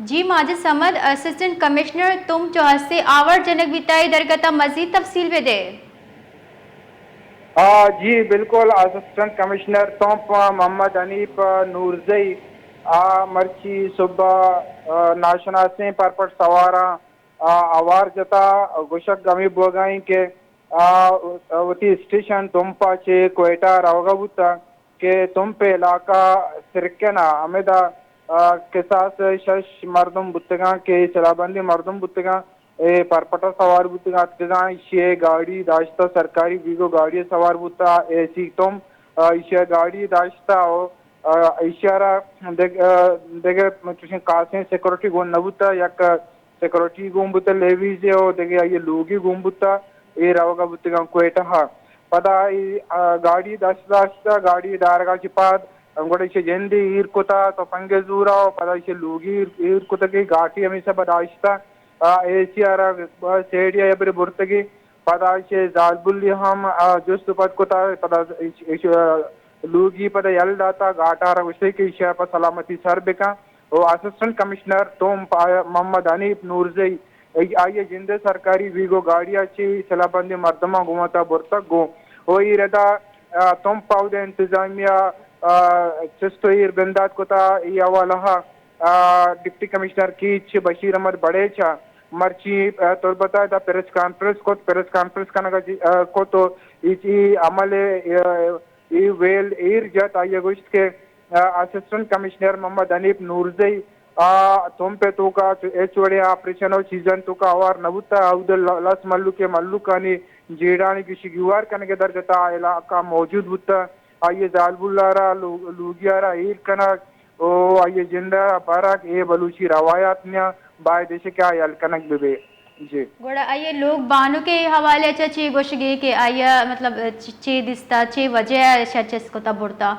جی ماجد Samad, assistant commissioner تمپ جو ہستے آوار جنگ بیتا، اے درگت ءَ مزید تفصیل بدے۔ آ، جی بلکل، اسسٹنٹ کمشنر تمپ محمد حنیف نورزئی آ مرچی صبح، آ، ناشناسیں پرپٹ سواراں، آ، آوار جتا، گوشگ ہمے بوگا ایں کہ آ، وتی اسٹیشن تمپ ءَ چہ کوئٹہ روگا بوتا کہ تمپ علاقہ سرکن ءَ ہمدا، آ، کساس شش مردم بوتگاں کہ سلاہ بندیں مردم بوتگاں، اے پرپٹ ءَ سوار بوتگاں، اتکگاں، ایشی ءَ گاڑی داشتہ، سرکاری ویگو گاڑی ءَ سوار بوتا، اے سی تمپ، آ، ایشی ءَ گاڑی داشتہ و، آ، ایشی ءَ را دگ-، آ، دگہ چوشیں خاصیں سیکورٹی گون نہ بوتا، یک سیکورٹی گون بوتا لیویز ءِ و دگہ آئی ءِ لوگی گون بوتا، اے روگا بوتگاں کوئٹہ ءَ۔ پدا اے، آ، گاڑی داشت داشتہ، گاڑی دارگا چہ پد گڑا ایشی ءِ جندے ایر کتا تپنگ ءِ زورا و پدا ایشی ءِ لوگی ایر، ایر کتگی، گاٹی ہمے سبب داشتہ، آ، اے سی ءَ را سیڈی ءَ برے برتگی۔ پدا ایشی ءِ زالبولی ہم، آ، جست و پد کتا، پدا ایش-، ایش-، آ، لوگی پدا یل داتا، گاٹا را گوشتے کہ ایشی ءَ پہ سلامتی سر بکن۔ و اسسٹنٹ کمشنر تمپ آ-، محمد حنیف نورزئی، ای-، آئی ءِ جند ءِ سرکاری ویگو گاڑی ءَ چہ سلاہ بندیں مردماں گومتا برتگ گوں۔ و اے ردا، آ، تمپ ءَ اود ءِ انتظامیہ، آ، چست و ایر بندات کتا، اے حوالہ ءَ، آ، ڈپٹی کمشنر کیچ بشیر احمد بڑیچ ءَ مرچی، آ، تربت ءَ ادا پریس کانفرنس کت، پریس کانفرنس کنگ ءَ جی-، آ، کت و اے، اے عمل ءِ، آ، اے ویل ایر جت، آئی ءَ گوشت کہ، آ، اسسٹنٹ کمشنر محمد حنیف نورزئی آ تمپ ءِ توکا چو ہچ وڑیں آپریشن و چیزانی توکا ہوار نہ بوتا، اود ءِ ل-، لس مھلوک ءِ مھلوکانی جیڑھانی گیش و گیوار کنگ ءِ درگت ءَ علاقہ موجود بوتا، آئی ءِ زالبول ءَ را لو-، لوگی ءَ را ایر کنگ و آئی ءِ جند ءَ را برگ، اے بلوچی روایات نیاں، باید ایش کہ آ یل کنگ بہ بے۔ جی۔ گڑا آئی ءِ لوگ بانک ءِ حوالہ ءَ چہ چے گوشگے کہ آئی ءَ مطلب چ-، چے دیستا، چے وجہ ءَ شہ چست کتا برتا؟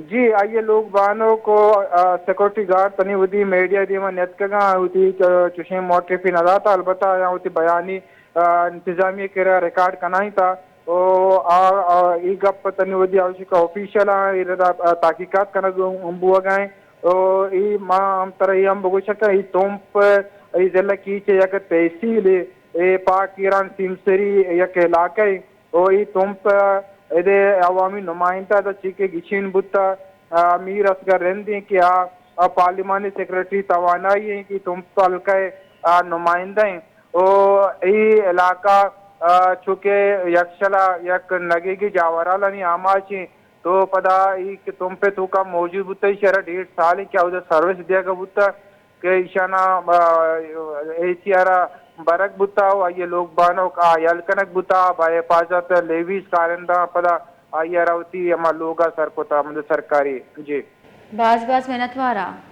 جی، آئی ءِ لوگ بانک و، آ، سیکورٹی گارڈ تنی وتی میڈیا ءِ دیما نیتکگاں، وتی چ-، چوشیں موقفے نہ داتا، البتہ آیاں وتی بیانی، آ، انتظامیہ ءِ کرا ریکارڈ کنائینتا۔ او آ، آ، اے گپ تنی وتی آوشکا آفیشل آں، اے ردا، آ، تحقیقات کنگ بوگا ایں۔ او اے ما ہم ترا اے ہم بگوشکاں، اے تمپ، اے ضلع کیچ ءِ یک تحصیلے، اے پاک ایران سیمسری یک علاقہ اے۔ او اے تمپ ادے عوامی نمائندہ دا چیکہ گچین بوتا، آ، میر اصغر رند ایں کہ آ، آ پارلیمانی سیکرٹری توانائی ایں کہ تمپ حلقہ ءِ آ نمائندہ ایں۔ او اے علاقہ، آ، چونکہ یکشلا یک نگیگی جاورالانی آماچ ایں، تو پدا اے کہ تمپ ءِ توکا موجود بوتا، ایشی ءَ را ڈیڑھ سال ایں کہ اود ءَ سروس دیگا بوتا۔ کہ ایشانا، آ، اے سی ءَ را برگ بوتا و آئی ءِ لوگ بانک آ یل کنگ بوتا، با حفاظت لیویز کارندہ پدا آئی ءَ را وتی ہما لوگ ءَ سر کتا، مطلب سرکاری۔ جی۔ باز باز منتوار آں۔